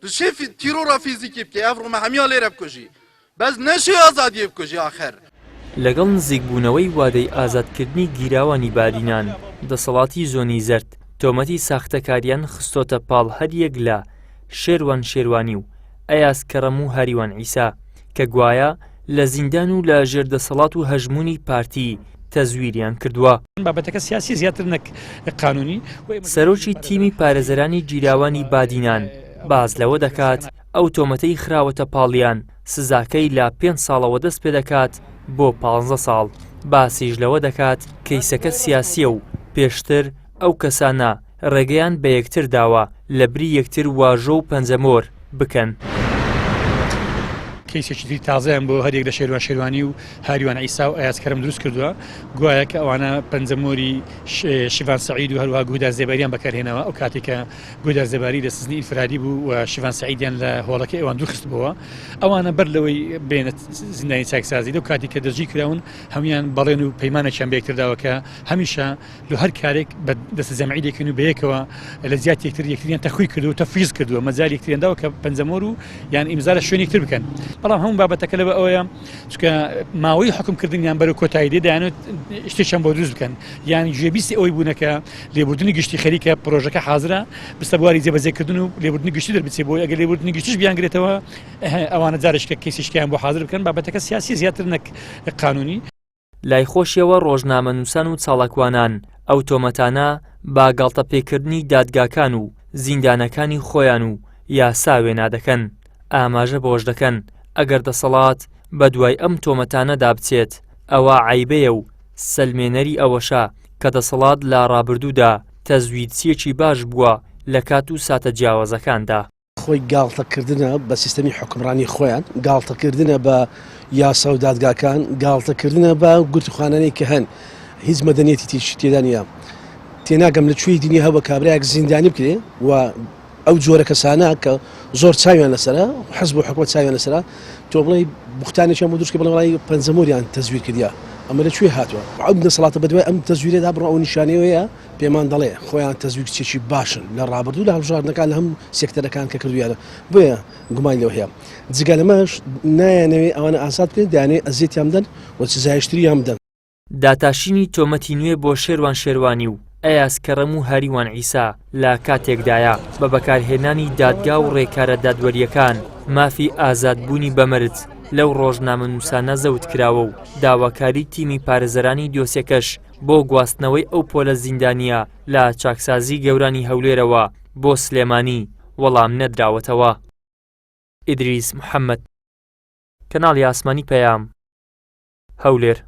Tu şê tîrora fîzîkî bikî ev rû me hemiya lêre bikujî. Bes neşê azadiyê bikujî axir. لەگەڵ نزیکبوونەوەی وادەی ئازادکردنی گیراوانی بادینان، دەسەڵاتی زۆنی زەرد تۆمەتی ساختەکاریان خستۆتە پاڵ هەریەک لە شێروان شێروانی و ئەیاز کەڕەم و هاریوان عیسا کە گوایە لە زیندان و لە ژێر دەسەڵات و هەژموونی پارتی تەزویریان کردووە. بابەتەکە سیاسی زیاتر نەک قانونی. سەرۆکی تیمی پارێزەرانی گیراوانی بادینان باس لەوە دەکات، ئەو تۆمەتەی خراوەتە پاڵیان سزاکەی لە پێنج ساڵەوە دەست پێدەکات بۆ پانزە ساڵ، باسیش لەوە دەکات کەیسەکە سیاسییە و پێشتر ئەو کەسانە ڕێگەیان بە یەکتر داوە لەبری یەکتر واژۆ و پەنجەمۆر بکەن. کەیسێکی تری تازەیان بۆ هەریەک لە شێروان شێروانی و هاریوان عیسا و ئەیاز کەرەم دروست کردووە، گوایە کە ئەوانە پەنجەمۆری شیڤان سەعید و هەروەها گوهدار زێباریان بەکارهێناوە ئەو کاتێک کە گوهدار زێباری لە سزنی ئینفرادی بوو و شیڤان سەعیدیان لە هۆڵەکەی ئەوان دوورخستبووەوە ئەوانە بەر لەوەی بێنە زیندانی چاکسازی لەو کاتی کە دەستگیر کراون هەمویان بەڵێن و پەیمانێکیان بە یەکتر داوە کە هەمیشە لە هەر کارێک بە دەستە جەمعی دەکەن و بەیەکەوە لە جیاتی یەکتر یەکتریان تەخوی کردو و تەفیز کردووە مەجال یەکتریان داوە کە پەنجەمۆر و یان ئیمزا لە شوێنێک تر بکەن بەڵام هەموو بابەتەکە لەوە ئەوەیە چونکە ماوەی حکومکردنیان بەرەو کۆتایی دێ دەیانوت شتێکیان بۆ دروست بکەن یان گوێبیستی ئەوەی بوونە کە لێبوردنی گشتی خەریکە پرۆژەکە حازرە بستە بواری جێبەجێکردن و لێبوردنی گشتی دەربچێ بۆی ئەگەر لێبوردنی گشتیش بیانگرێتەوە ئەوانە جارێکە کەیسیشکیان بۆ حازر بکەن بابەتەکە سیاسی زیاتر نەک قانونی. لای خۆشیەوە ڕۆژنامەنووسان و چاڵاکوانان ئەو تۆمەتانە بە گاڵتەپێکردنی دادگاکان و زیندانەکانی خۆیان و یاسا وێنا دەکەن، ئاماژە بەوەش دەکەن ئەگەر دەسەڵات بەدوای ئەم تۆمەتانەدا بچێت ئەوا عەیبەیە و سەلمێنەری ئەوەشە کە دەسەڵات لە ڕابردوودا تەزویرچییەکی باش بووە لە کات و ساتە جیاوازەکاندا. خۆی گاڵتەکردنە بە سیستەمی حوکمڕانی خۆیان، گاڵتەکردنە بە یاسا و دادگاکان، گاڵتەکردنە بە گرتوخانانەی کە هەن، هیچ مەدەنیەتی تێکی تێدا نییە. تێناگەم لە کوێی دنیا هەبووە کابرایەک زیندانی بکرێ و ئەو جۆرە کەسانە کە زۆر چاویان لەسەرە، حزب و حکومەت چاویان لەسەرە، تۆ بڵێی بوختانێکیان بۆ دروست کە بڵێ وەڵای پەنجەمۆریان تەزویر کردیە، ئەمە لە کوێ هاتووە؟ ئەم دەسەڵاتە بەدوای ئەم تەزویرەدا بڕوا ئەو نیشانەیەوەیە پێمان دەڵێ خۆیان تەزویرچیەکی باشن لە ڕابردوو لە هەڵبژاردنەکان لە هەموو سێکتەرەکان کە کردویانە بۆیە گومانی لەوە هەیە جگە لەمەش نایانەوێ ئەوانە ئازاد بکرێن دەیانەوێ ئەزیەتیان بدەن و سزایشتریان بدەن. داتاشینی تۆمەتی نوێ بۆ شێروان شێروانی و ئەیاز کەرەم و هاریوان عیسا لە کاتێکدایە، بە بەکارهێنانی دادگا و ڕێکارە دادوەرییەکان مافی ئازادبوونی بە مەرج لەو ڕۆژنامەنووسانە زەوتکراوە و داواکاری تیمی پارێزەرانی دۆسیەکەش بۆ گواستنەوەی ئەو پۆلە زیندانییە لە چاکسازی گەورانی هەولێرەوە بۆ سلێمانی وەڵام نەدراوەتەوە. ئیدریس محەمەد، کەناڵی ئاسمانی پەیام، هەولێر.